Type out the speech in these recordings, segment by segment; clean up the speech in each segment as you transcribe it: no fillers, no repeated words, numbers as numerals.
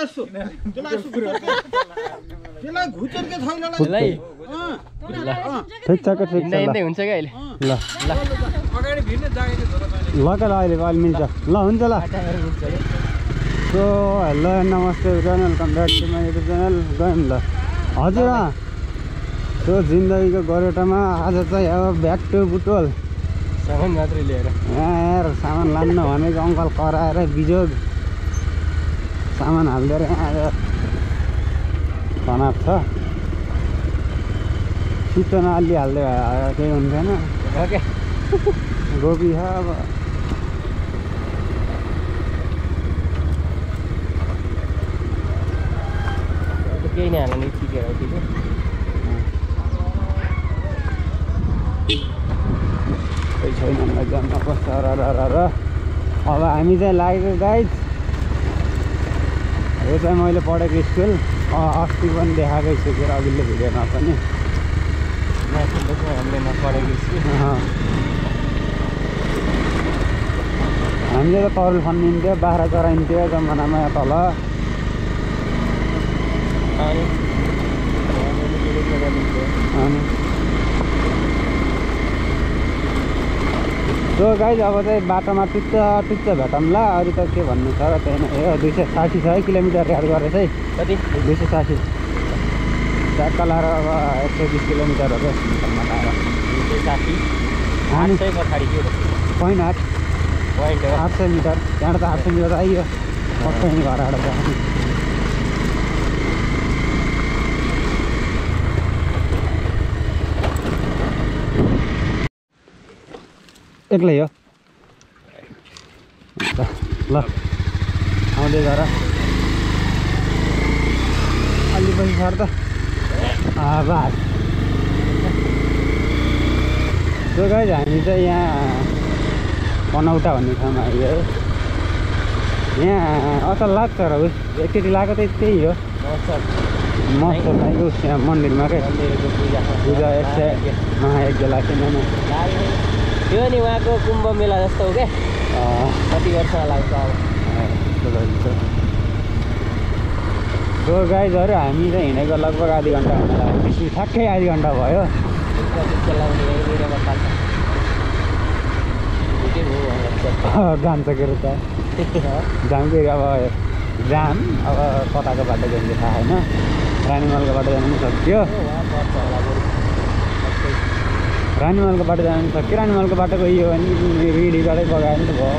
यसो त्यसलाई घुचेर के थैलालाई ठिक छ के ठिक छ हिँड्दै हुन्छ क्या अहिले ल अगाडि भिड्ने जागे ल के ल अहिले अहिले मिल्छ ल हुन्छ ल सो हेलो नमस्ते welcome back to my YouTube channel गयौँ ल हजुर सो जिन्दगीको गोरेटोमा आज चाहिँ अब ब्याक टु बुटोल सामान मात्रै लिएर यार सामान लान्न भनेको अङ्कल कराएर बिजोग सामान हालिदिएर आज तनाव छ छिटो नअल्ली हाल्दै केही हुन्थेन ओके गोबी छ अब केही नै हाल्नु नि ठिकै हो ठिकै कोही छैन जन्म कस्तो र अब हामी चाहिँ लागेको गाइड यो चाहिँ मैले पढेको स्कुल अस्ति पनि देखाएकै छु के अघिल्लो भिडियोमा पनि हामीले नपढेको स्कुल हामीले त तरुल खनिन्थ्यो बाख्रा चराइन्थ्यो जमानामा तल अनि सो गाइज अब चाहिँ बाटोमा टुच्च भेटौँला अरू त के भन्नु छ र त्यही नै 260 छ है किलोमिटर याद गरेर चाहिँ कति 260 ट्याक्क लाएर अब 120 किलोमिटरहरू लगाएर 260 800 पछाडि के पोइन्ट 800 मिटर त्यहाँबाट त 800 मिटर आइयो पक्कै नि घरबाट जाने एक्लै हो ल आउँदै गर अलि पछि सर त बस त्यो गाइज हामी चाहिँ यहाँ पनौटा भन्ने ठाउँमा आइयो है यहाँ असल लाग्छ र उस एकचोटि लगाएको त त्यही हो मस्त लाग्यो त्यहाँ मन्दिरमा क्या पूजा महायज्ञ लाग्छ त्यो नि उहाँको कुम्भ मेला जस्तो हो क्या कति वर्ष लाग्छ अब सो गाइजहरू हामी चाहिँ हिँडेको लगभग आधी घन्टा हुन लाग्यो ठ्याक्कै आधी घन्टा भयो जान्छ के त जाम के अब जाम अब कताको बाटो जान्छ थाहा छैन रानीमलको बाटो जानु पनि सक्यो रानीमलको बाटो जानु पनि सक्यो रानीमलको बाटो गइयो भने रिडीबाटै बगायो नि त भयो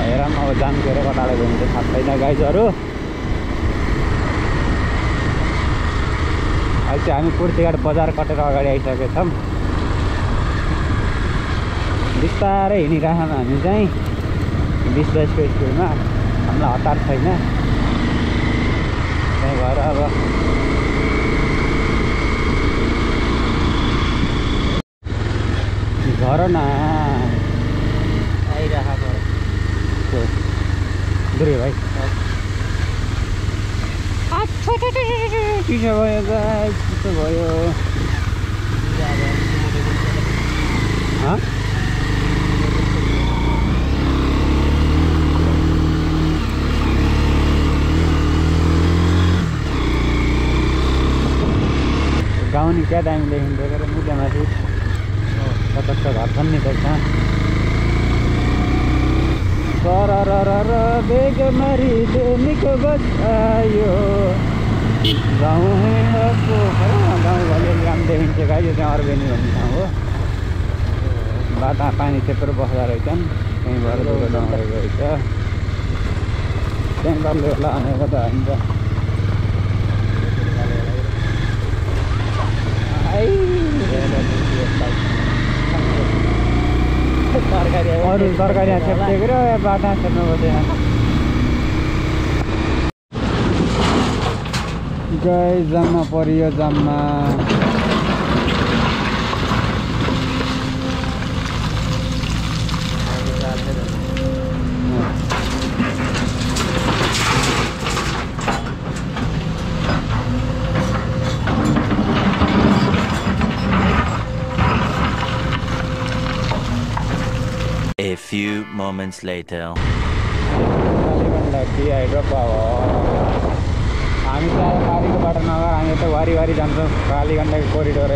हेरौँ अब जाम के अरे कताबाट गयो भने थाहा छैन गाइजहरू अहिले चाहिँ हामी कुर्तीघाट बजार कटेर अगाडि आइसकेका छौँ बिस्तारै हिँडिरहेछौँ हामी चाहिँ 20-22को स्कुलमा हामीलाई हतार छैन त्यही भएर अब घर न आइरहेको दुर्गे भाइ चिसो भयो गाइस चिसो भयो गाउँ क्या दामी देखिन्छ के मुद्दामाथि कता घर छन् नि त सरर बेग मारी निको बस आयो गाउँ गाउँ घरले राम्रो देखिन्छ गाई यो चाहिँ अर्बेनी भन्ने ठाउँ हो बाटा पानी त्यत्रो बस्दा रहेछन् त्यहीँ भएर दुःख नगरेको रहेछ ट्याङ्करले होला भनेको त हुन्छ अरू तरकारी छेप्टेको र बाटा छेप्नु पर्दैन गाई जम्मा परियो जम्मा A few moments later. Dehydro हामी त बारीको बाटो नगएर हामी त वारी जान्छौँ कालीगण्डको कोरिडोर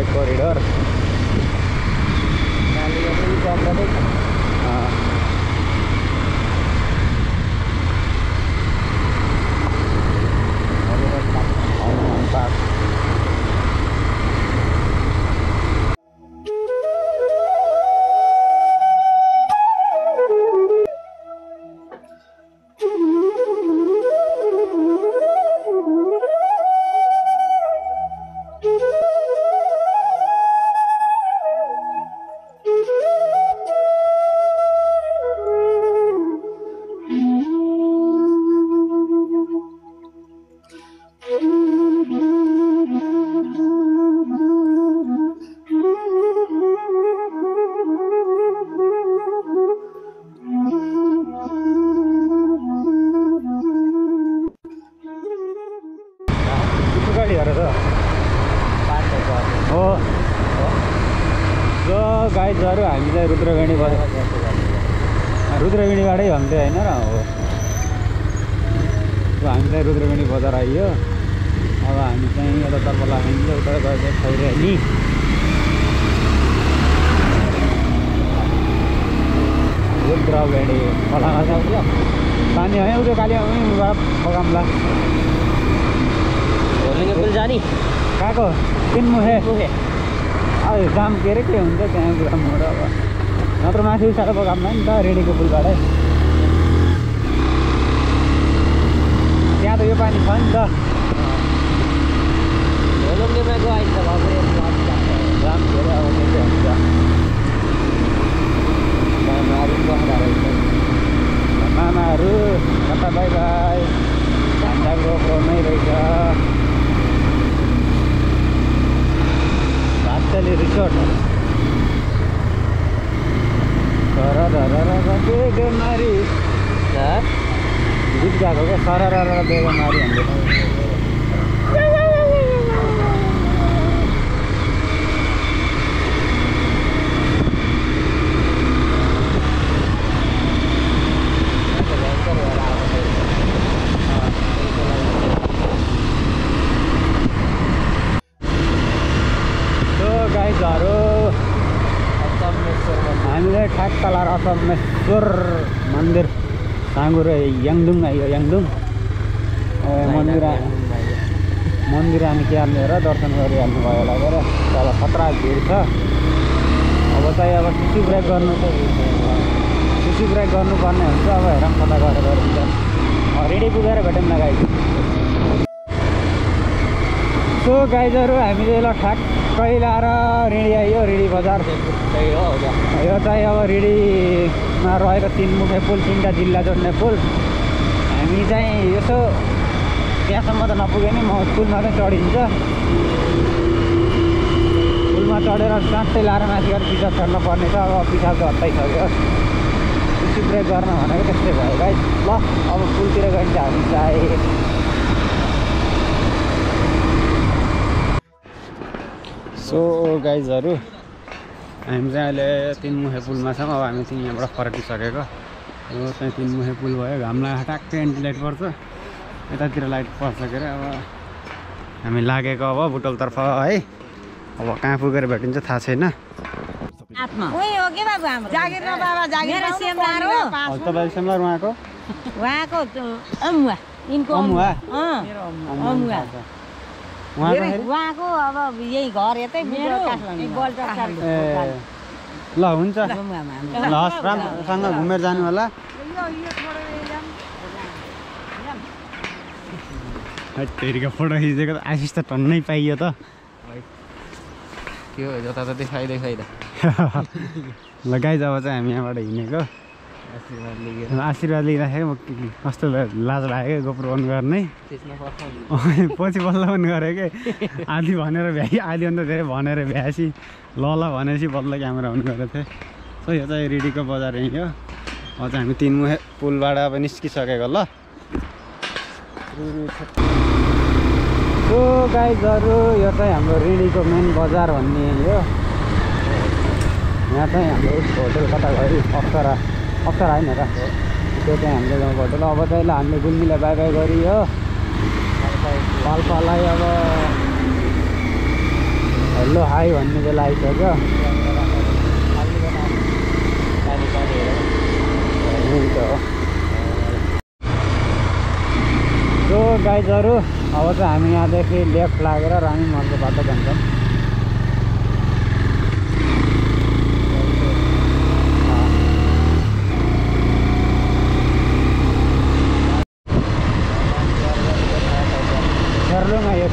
हो जो गाइजहरू हामी चाहिँ रुद्रवेणीबाटै भन्थ्यो होइन र हो हामी चाहिँ रुद्रवेणी बजार आइयो अब हामी चाहिँ यतातर्फ लाग्छ उता गएर खैरेनी रुद्रवेणी खोलामा जान्छ पानी है उयो कालीबाट बगामला पुल जाने कहाँको तिनमुखे अब जाम के अरे के हुन्छ त्यहाँ ग्रामबाट अब नत्र माथि उसाको बगाममा नि त रेडीको पुलबाटै त्यहाँ त यो पानी छ नि त जाम के अरे अब के हुन्छ मामाहरू कता बाई बाई भान्डाको प्रोमै रहेछ भातली रिसोर्ट बेगमारी गीत गाएको क्या सरर बेगमारी हामीले हामीलाई ठ्याक तल असमेश्वर मन्दिर साँगुरो याङदुङ आइयो याङदुङ मन्दिर हामी क्याब लिएर दर्शन गरिहाल्नु भयो लागेर तल खतरा भिड छ अब चाहिँ अब सिसी ब्रेक गर्नुपर्ने हुन्छ अब हेरौँ कता गरेर रेडी पुगेर भेटौँ न गाइज सो गाइजहरू हामीले ल ठ्याक्कै लाएर रिडी आइयो रिडी बजार यो चाहिँ अब रिडीमा रहेको तिनमुखे पुल 3टा जिल्ला जोड्ने पुल हामी चाहिँ यसो त्यहाँसम्म त नपुगे नि म पुलमा चाहिँ चढिन्छ पुलमा चढेर चाँटै लाएर माथि गएर पिसाब फेर्न पर्ने छ अब पिसाब त हटाइसक्यो सिसी ब्रेक गर्न भनेको त्यस्तै भयो गाइज ल अब पुलतिर गइन्छ हामी चाहिँ सो गाइजहरू हामी चाहिँ अहिले तिनमुखे पुलमा छौँ अब हामी चाहिँ यहाँबाट फर्किसकेको यो चाहिँ तिनमुखे पुल भयो घामलाई ठ्याक्कै एन्टी लाइट पर्छ यतातिर लाइट पर्छ के अरे अब हामी लागेको अब बुटोलतर्फ है अब कहाँ पुगेर भेटिन्छ थाहा छैन तपाईँ सेमलार उहाँको उहाँको अब यही घर यतै ल हुन्छ ल राम्रोसँग घुमेर जानु होला तेरिको फोटो खिचेको त आशिष त टन्नै पाइयो त के हो जताततै देखाइदा ल गाइज अब चाहिँ हामी यहाँबाट हिँडेको आशीर्वाद लिइराखेको कस्तो लाज लाग्यो गोप्रो अन गर्ने पछि बल्ल पनि गरेँ कि आधी भनेर भ्याइ आधी अन्त धेरै भनेर भ्याएपछि ल भनेपछि बल्ल क्यामेरा अन गरेको थिएँ सो यो चाहिँ रेडीको बजार यहीँ हो अब चाहिँ हामी तिनमुखे पुलबाट अब निस्किसकेको ल सो गाइजहरू यो चाहिँ हाम्रो रेडीको मेन बजार भन्ने हो यहाँ चाहिँ हाम्रो होटल कता गयो अप्सरा होइन र त्यो चाहिँ हामीले गाउँबाट ल अब चाहिँ ल हामीले गुल्मीलाई बाई बाई गरियो पाल्पालाई अब हेलो हाई भन्ने बेला आइसक्यो हुन्छ सो गाइजहरू अब चाहिँ हामी यहाँदेखि लेफ्ट लागेर रानी महलको बाटो जान्छौँ थेर्लुङ आयो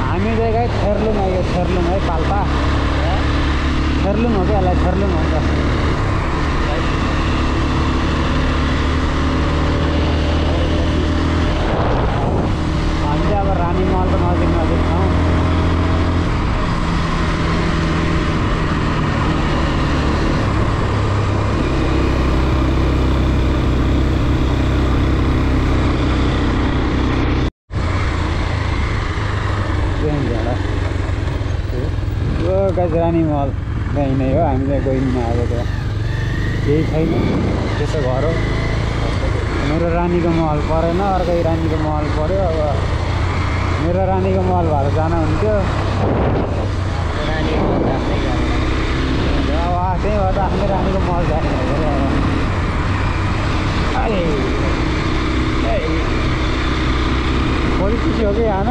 हामी चाहिँ गाई थेर्लुङ आयो थेर्लुङ है पाल्पा थेर्लुङ हो क्या यसलाई थेर्लुङ भन्छ हामी चाहिँ अब रानी महलको नजिक छौँ रानी महल त्यहीँ नै हो हामी चाहिँ गइदिन आएको त केही छैन त्यसो घर हो मेरो रानीको महल परेन अर्कै रानीको महल पऱ्यो अब मेरो रानीको महल भएर जान हुन्थ्यो अब त्यही भएर आफ्नै रानीको महल जाने अब भोलि खुसी हो कि यहाँ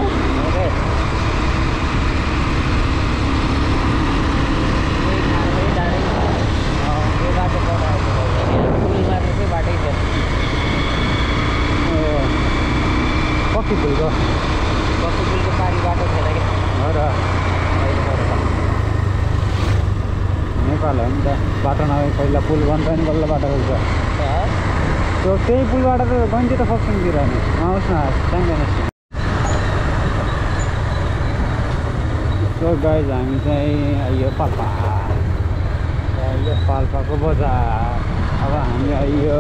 कति पुलको पारी बाटो थिएन कि हो र नेपाल हो नि त बाटो नभए पहिला पुल बन्छ नि बल्ल बाटो खोल्छ त्यो त्यही पुलबाट त गन्ती त सक्छौँ नि आउँछ न जाँदैन सो गाइज हामी चाहिँ आइयो पाल्पा यो पाल्पाको बजार अब हामी आइयो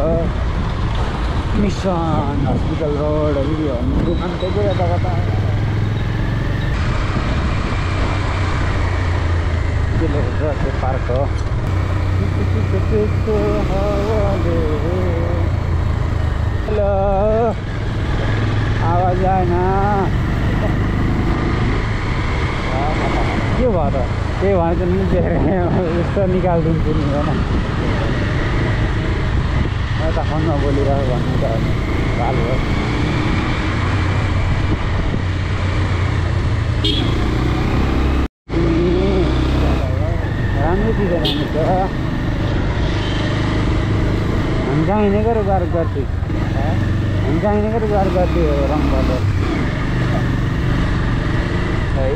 मिसन हस्पिटल रोडहरू यो दुकान त्यही यता कता त्यसले गर्दा त्यो पार्क हो हेलो आवाज आएन के भयो त त्यही भने चाहिँ निस्केर यस्तो निकालिदिन्छु नि होइन त फोनमा बोलिरहेको भन्नु त हाल हो राम्रो चिज राम्रो छ हामी कहाँ हिँडेको रुगार गर्थ्यौँ हामी कहाँ हिँडेको रुगार गर्थ्यौँ रङबाट है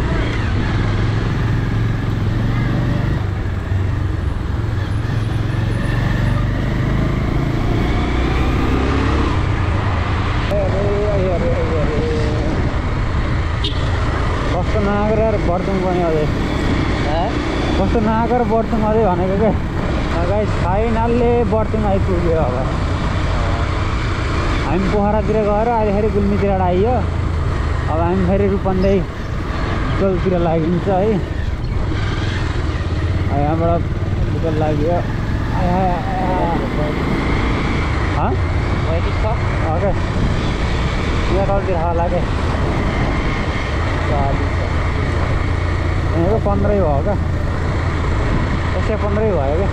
कस्तो नआएर बढ्छौँ पनि अझै कस्तो नआएर बढ्छौँ अझै भनेको क्या गाइस फाइनल्ली बढ्छौँ आइपुग्यो अब हामी पोखरातिर गएर अहिले फेरि गुल्मीतिर आइयो अब हामी फेरि रूपन्दै टोलतिर लागिन्छ है यहाँबाट टोल लाग्यो ओके यहाँ टोलतिर होला क्या यहाँको 15 भयो क्या 115 भयो क्या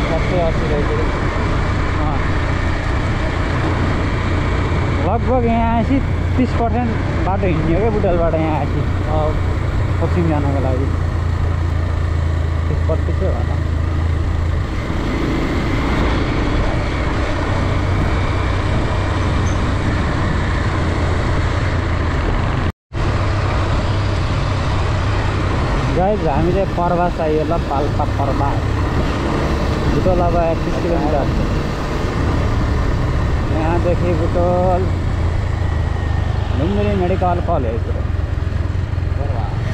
780 लगभग यहाँ आएपछि 30% बाटो हिँड्ने हो क्या बुटलबाट यहाँ आएपछि पश्चिम जानको लागि 30-35 हो होला गाइज हामी चाहिँ पर्वास आइयो ल पाल्पा पर्वास बुटोल अब 31 किलोमिटर यहाँदेखि Butwal Lumbini medical college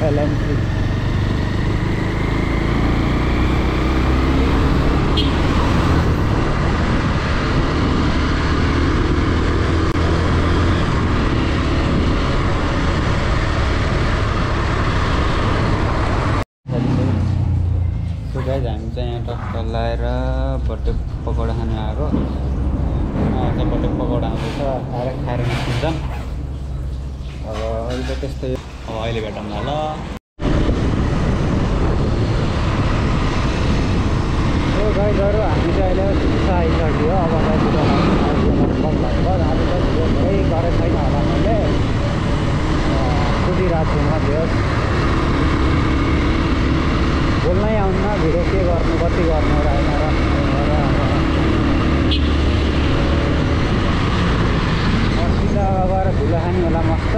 LMC हामी चाहिँ यहाँ टक्क खाएर निस्किन्छन्। अब अहिले त्यस्तै अब अहिले भेटौँ न ल। गाइजहरू हामी चाहिँ अहिले सिक्सा आइसक्यो। अब लगभग आज चाहिँ धेरै गरेको छैन होला मैले कुदिरहेको छु म त्यो बोल्नै आउन्न भिडियो के गर्नु कति गर्नु र सिधा गएर धुलो खाने होला मस्त।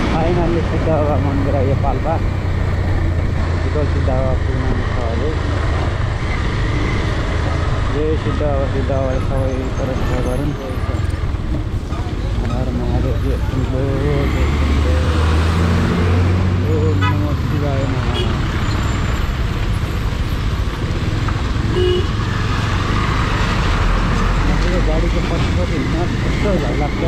फाइनली सिद्ध बाबा मन्दिर यो पाल्पा सिद्ध बाबा पुग्नु छ अरे। जय सिद्ध बाबा सबै परस्पर गरौँ। हर महादेव ओम नमः शिवाय नमः। गाडीको पछि हिँड्न कस्तो लाग्छ।